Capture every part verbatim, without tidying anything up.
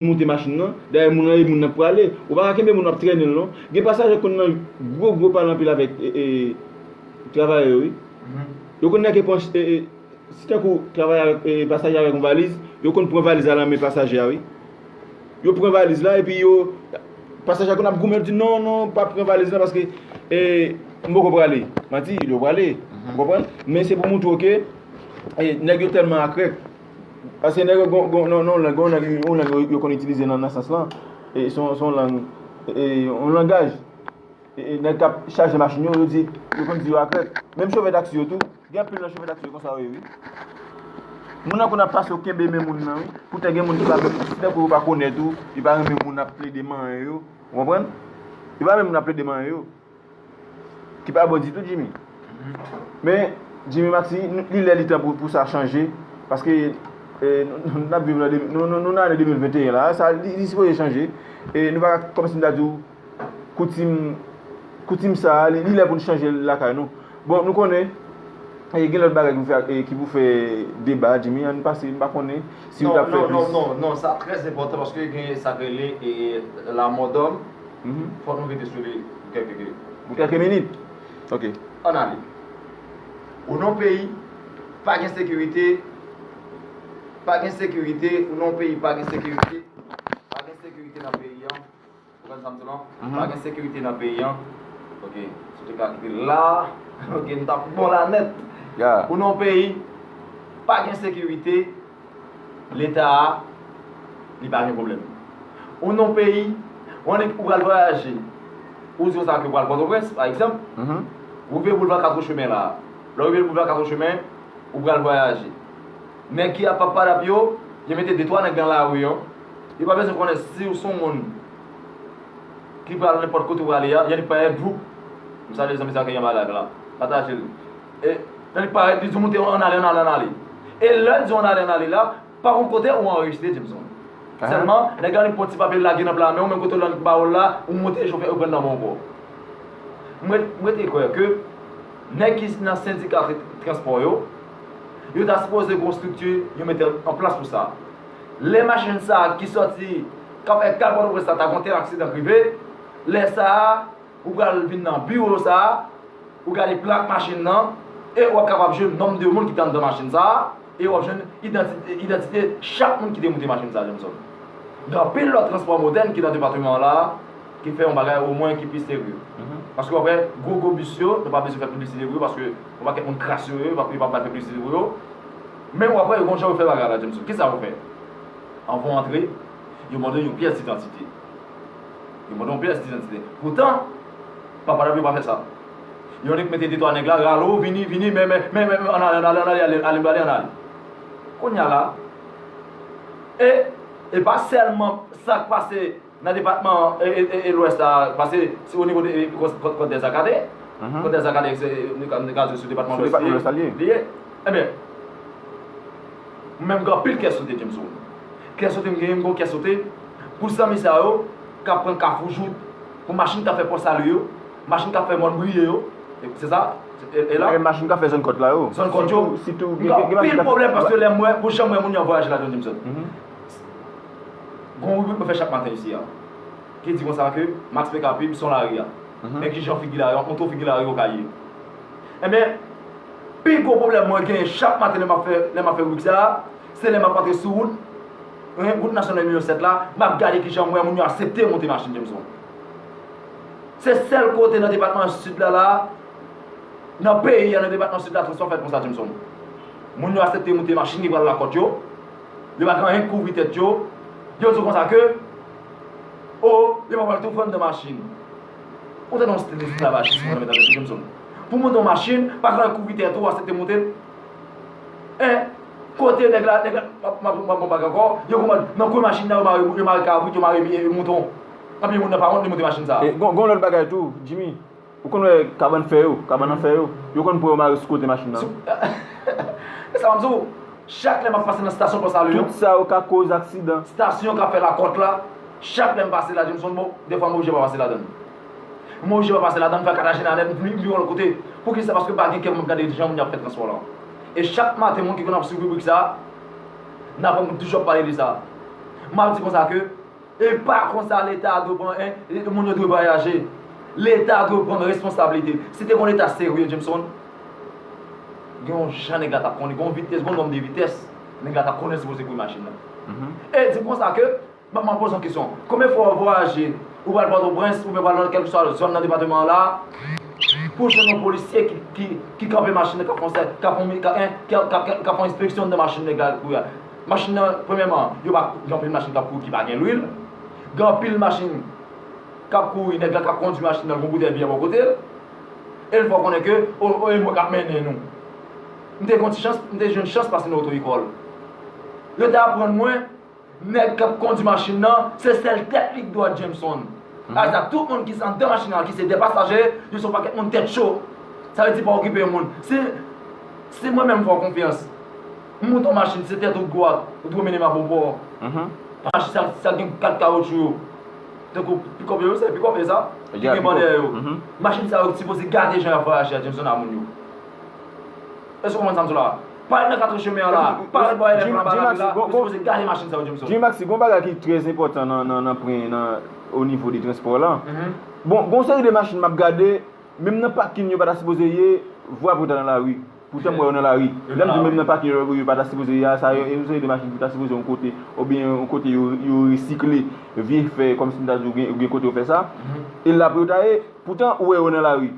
moute machin nan, dèyè moun nan e moun nan k prale. Ou pa ka kenbe moun w ap trennen l non. Gen pasaje k konn nan gwo gwo pale anpil avèk e, e, travayè yo wi. Yo konn nèke pran e, e, si tankou travayè avèk e, pasaje avèk yon valiz, yo konn pran valiz la nan men pasaje a wi. Yo pran valiz la epi yo pasaje a konn ap goumen, yo di non non pa pran valiz la paske e, m poko prale. Manti yo prale. Ou konprann? Men se pou montre w ke e, nèg yo tèlman akrèk. Paske nèg yo gon gon non non lang gon lang yon lang yo konn itilize nan nan sans lan. E se yon se yon lang e yon langaj. E, e nèg k ap chaje machin yo, yo di yo konn di yo akrèk. Menm chofè taksi yo tou, gen anpil nan chofè taksi yo konsa yo ye wi. Moun nan konn ap pase yo kenbe men moun nan wi. Poutan gen moun ki pa menm si tankou yo pa konèt ou, yo pa renmen moun ap plede manyen yo. Ou konprann? Yo pa renmen moun ap plede manyen yo. Ki pa bon ditou Jimmy. Men Jimmy Maxi, li lè li tan pou pou sa chanje. Paske e, nou n ap viv nan de- nou nou nou nan ane de mil venteyen la. Sa li li sipoze chanje. E nou pa ka kòmsi m ta di w koutim koutim sa a, li li lè pou n chanje l lakay nou. Bon, nou konnen e, gen lòt bagay ki pou fè e, ki pou fè deba, Jimmy, ann pase, m pa konnen si w t ap fè plis. Non non non non, sa trè enpòtan paske gen sa k rele e, lamò dòm. Fòk nou rete sou li pou kèlke pou kèlke minit. Ok. Ann ale. Ou nan yon peyi pa gen sekirite, pa gen sekirite, ou nan yon peyi pa gen sekirite, pa gen sekirite nan peyi an. Ou konprann sa m di w lan? Pa gen sekirite nan peyi an. Ok. Si w te ka kite la, ok, m t ap bon la nèt. Ou nan yon peyi pa gen sekirite, Leta a, li pa gen pwoblèm. Ou nan yon peyi, ou annik ou pral vwayaje. Ou di konsa ke ou pral Pòtoprens, pa egzanp, ou rive boulva Katrechemen la. Lè w rive boulva Katrechemen, ou pral vwayaje. Nèg ki ap ap padap yo, yo mete de twa nèg nan lari an. Yo pa bezwen konnen si w se yon moun ki pral nenpòt kote w prale a, y annik parèt, voup. M salye zanmi sa ki anba live la. Pataje l. E, y annik parèt, li di w monte, ann ale, ann ale, ann ale. E lè l di w ann ale, ann ale la, pa konn kote ou anrejistre, Jameson. Sèlman, nèg la annik pran ti papye lage nan pla men w, menm kote l annik ba w la, ou monte, chofè, ou pran nan men w ankò. Mwen, mwen te kwè ke nèg ki nan sendika transpò yo, yo ta sipoze gon estrikti yo mete an plas pou sa. Lè machin sa a ki sòti, k ap fè kal Pòtoprens la, ta gon tèl aksidan k rive, lè sa a, ou pral vin nan biwo sa a, ou gade plak machin nan, e w ap kapab jwenn nonb de moun ki te anndan machin sa a, e w ap jwenn idantite, idantite chak moun ki te moute machin sa a, Jameson. Gen anpil lòt transpò modèn ki nan depatman an la a, ki fè yon bagay omwen ki pi serye. Paske w ap wè, gwo gwo bis yo, nou pa bezwen fè piblisite pou yo, paske yon pakèt moun kras yo ye, yo p ap, yo p ap bay piblisite pou yo. Men w ap wè, yo gon jan yo fè bagay la, Jameson. Kisa yo fè? Anvan w antre, yo mande w yon pyès didantite. Yo mande w yon pyès didantite. Poutan, papa yo pa fè sa. Yo annik mete de twa nèg la, rale w, vini, vini, men, men, men, men, ann ale, ann ale, ann ale, ale, ale, ann ale. Kounye a la, e, e pa sèlman sa k pase nan depatman e, e, e, e Lwès la, pase si o nivo de e, Kòt, Kòt, Kòt Dèzakade, Kòt Dèzakade, se, nou ka, nou ka di sou depatman Lwès li ye. Ebyen, mwen menm gen anpil kè sote, Jameson. Kè sote m genyen, m gen yon kè sote pou zanmi sa yo k ap pran Kafou Jout, pou machin k ap fè Pòsali yo, machin k ap fè Mòn Briye yo, e, se sa, e, e la. Machin k ap fè zòn Kòt la yo. Zòn Kòt yo. Sitou, sitou, m gen anpil pwoblèm paske lè m wè, pou jan m wè moun yo ap vwayaje ladan, Jameson. Gon ribrik mwen fè chak maten isi a, ki di konsa ke Max P K Pub se yon lari a. Men ki jan figi lari a, kontwo figi lari yo ka ye. Ebyen, pi gwo pwoblèm mwen genyen chak maten lè m ap fè, lè m ap fè ribrik sa a, se lè m ap antre sou wout, wout nasyonal nimewo sèt la, m ap gade ki jan m wè moun yo aksepte monte machin, Jameson. Se sèl kote nan depatman Sid la, la, nan peyi a, nan depatman Sid la, transpò fèt konsa, Jameson. Moun yo aksepte moute machin ki pral lakòt yo. Yo pa gen anyen k kouvri tèt yo. Yo di w konsa ke, o, yo pa pral tou pran nan machin. Ou tande yon stil esklavajis, monchè, medam, mesye, Jameson. Pou moute yon machin, pa gen anyen k kouvri tèt ou, aksepte moute l. En, kote nèg la, nèg la, m ap, m ap, m ap bon bagay ankò, yo kòmanse, nan kwen machin nan, yo mare, yo mare kabrit, yo mare, e, mouton. Anpil moun nan pa wont li moute machin sa a. E, gon, gon lòt bagay tou, Jimmy. Ou konn wè kabann fè yo, kabann an fè yo, yo konn pran yo mare sou kote machin nan. E sa m ap di w, chak lè m ap pase nan estasyon Pòsali yo. Tout sa yo ka koz aksidan. Estasyon k ap fè lakòt la, chak lè m pase la, Jameson, bon, dèfwa m oblije pa pase ladan l. M oblije pa pase ladan l, m fè Katachina nèt, m vin yon lòt kote. Poukisa? Paske m pa gen kè pou m ap gade jan moun yo ap fè transpò la. E chak maten, moun ki konn ap swiv ribrik sa a, n ap toujou ap pale de sa. M ap di konsa ke, e pa konsa Leta dwe pran, en, moun yo dwe vwayaje. Leta dwe pran responsablite. Si te gon Leta serye, Jameson, gen yon jan nèg la t ap konnen, gen yon vitès, gen yon nòm de vitès, nèg la t ap konnen l sipoze kouri machin nan. E di konsa ke, m ap, m ap poze yon kesyon. Konbyen fwa w vwayaje, ou pral Pòtoprens, oubyen pral nan kèlkeswa zòn nan depatman an la, pou jwenn yon polisye ki, ki, ki kanpe machin nan, k ap fè yon sè-, k ap fè yon, k ap, en, k ap, k ap, k ap fè yon enspeksyon anndan machin nèg la kouri a. Machin nan, premyèman, yo pa, gen anpil machin k ap kouri ki pa gen lwil. Gen anpil machin k ap kouri, nèg la k ap kondui machin nan, gon boutèy byè bò kote l. E l fè w konnen ke, o, o, e mwen k ap mennen nou. M te gen yon ti chans, m te jwenn chans pase nan oto ekòl. Yo te aprann mwen, nèg k ap kondui machin nan, se sèl tèt li k dwat, Jameson. Sa vle di sa, tout moun ki anndan machin nan, ki se de pasaje, yo se yon pakèt moun tèt cho. Sa vle di pa okipe moun. Si, si mwen menm fè w konfyans, m monte yon machin, se tèt ou k dwat, ou dwe mennen m a bon pò. Machin sa, sa gen kat kawotchou yo. Tankou pikòp yo, se pikòp e sa, ki gen ban dèyè yo. Machin sa yo sipoze gade jan y ap vwayaje a, Jameson, a moun yo. Èske w konprann sa m di w la? Parèt nan katrechemen an la, parèt bò elèv lan anba lari la, yo sipoze gade machin sa yo, Jameson. Jimmy Maxi, gon bagay ki trè enpòtan nan, nan, nan pwen, nan, o nivo de transpò la. Bon, gon seri de machin m ap gade, menm nan pakin yo pa ta sipoze ye, vwa pou yo ta nan lari. Poutan m wè yo nan lari. Lè m di menm nan pakin yo, yo pa ta sipoze ye a, sa yo, yon seri de machin ki ta sipoze yon kote, oubyen yon kote yo, yo resikle vye fè, kòmsi m ta di w gen, gen kote yo fè sa. E la pou yo ta ye, poutan ou wè yo nan lari.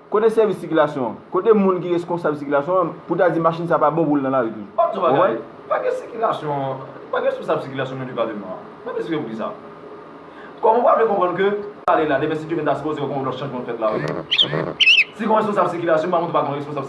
Kote sèvis sikilasyon an? Kote moun ki reskonsab sikilasyon an pou ta di machin sa pa bon pou l nan lari toujou? M ap di w yon bagay, pa gen sikilasyon, pa gen reskonsab sikilasyon nan depatman an. M ap esplike w poukisa. Kòman w pa vle konprann ke, ale la, demen si Dye vle ta sipoze gen yon lòt chanjman k fèt la wi. Si gen yon reskonsab sikilasyon, m pa montre pa gen yon reskonsab